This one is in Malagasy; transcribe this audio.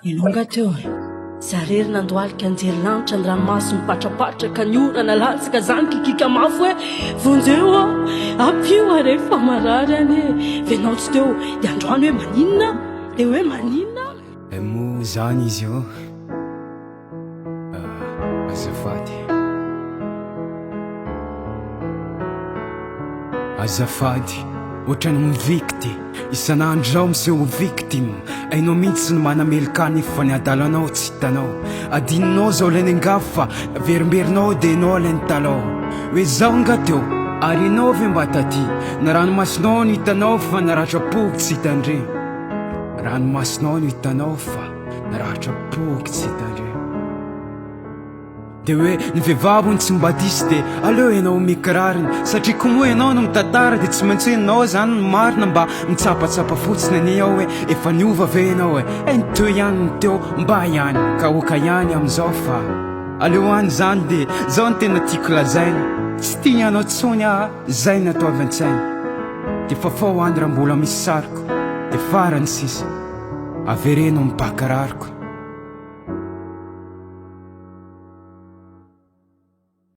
Ianao nga teo e? Za rery nandohalika njery lanitra ny ranomaso mipatrapatraka ny orana latsaka za nikikika mafy hoe vonjeo aho ampio aho rehefa marary any e! Venao tsy teo de androany hoe maninona de hoe maninona? Eh moa zany izy io Azafady Azafady Ohatran'ny mivikty Isan'andro zaho miseho ho victime Hainao mihitsy ny manameloka ahy nefa ny adalanao tsy hitanao Adinonao zao ilay niangavy fa averimberinao dia ianao ilay nitalaho Hoe zaho nga teo ary ianao ve mba taty Ny ranomasonao no hitanao fa ny ratram-poko tsy hitandre Ranomasonao no hitanao fa ny ratram-poko tsy hitandre Dia hoe ny vehivavy hono tsy mba diso dia aleo ianao omeko rariny Satria koa moa ianao no mitantara dia tsy maintsy hoe ianao izany no marina Mba mitsapatsapa fotsiny anie aho hoe efa niova ve ianao e Eh ny teo ihany ny teo mba ihany ka oka ihany amin'izao fa aleo any izany dia izao no tena tiako lazaina Tsy tia anao intsony aho izay no atao avy an-tsaina Dia fafao any raha mbola misy sariko dia farany sisa avereno ny bakiraroko.